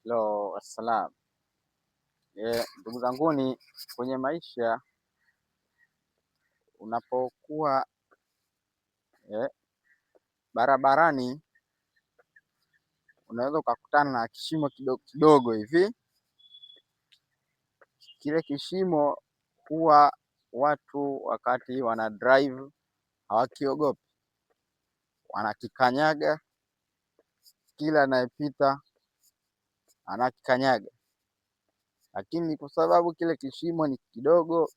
Hello, wassalam. Ndugu zanguni, kwenye maisha unapokuwa barabarani unaweza ukakutana na kishimo kidogo kidogo hivi. Kile kishimo huwa watu wakati wana drive hawakiogopi, wanakikanyaga, kila anayepita anakikanyaga, lakini kwa sababu kile kishimo ni kidogo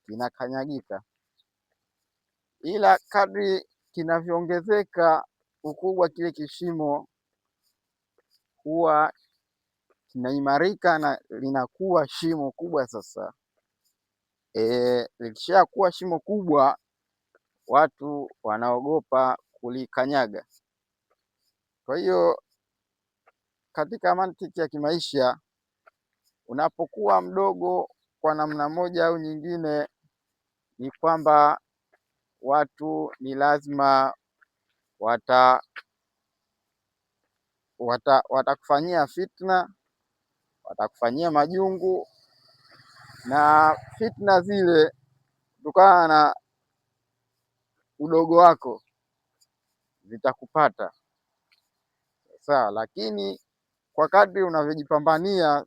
kinakanyagika, ila kadri kinavyoongezeka ukubwa kile kishimo huwa kinaimarika na linakuwa shimo kubwa. Sasa likishakuwa shimo kubwa, watu wanaogopa kulikanyaga. Kwa hiyo katika mantiki ya kimaisha, unapokuwa mdogo kwa namna moja au nyingine, ni kwamba watu ni lazima watakufanyia fitna, watakufanyia majungu, na fitna zile kutokana na udogo wako zitakupata sawa, lakini kwa kadri unavyojipambania,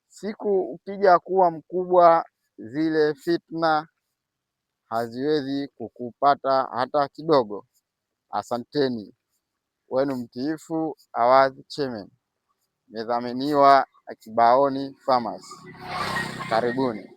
siku ukija kuwa mkubwa, zile fitna haziwezi kukupata hata kidogo. Asanteni. Wenu mtiifu Awadh Chemen, imedhaminiwa na Kibaoni Farmers. Karibuni.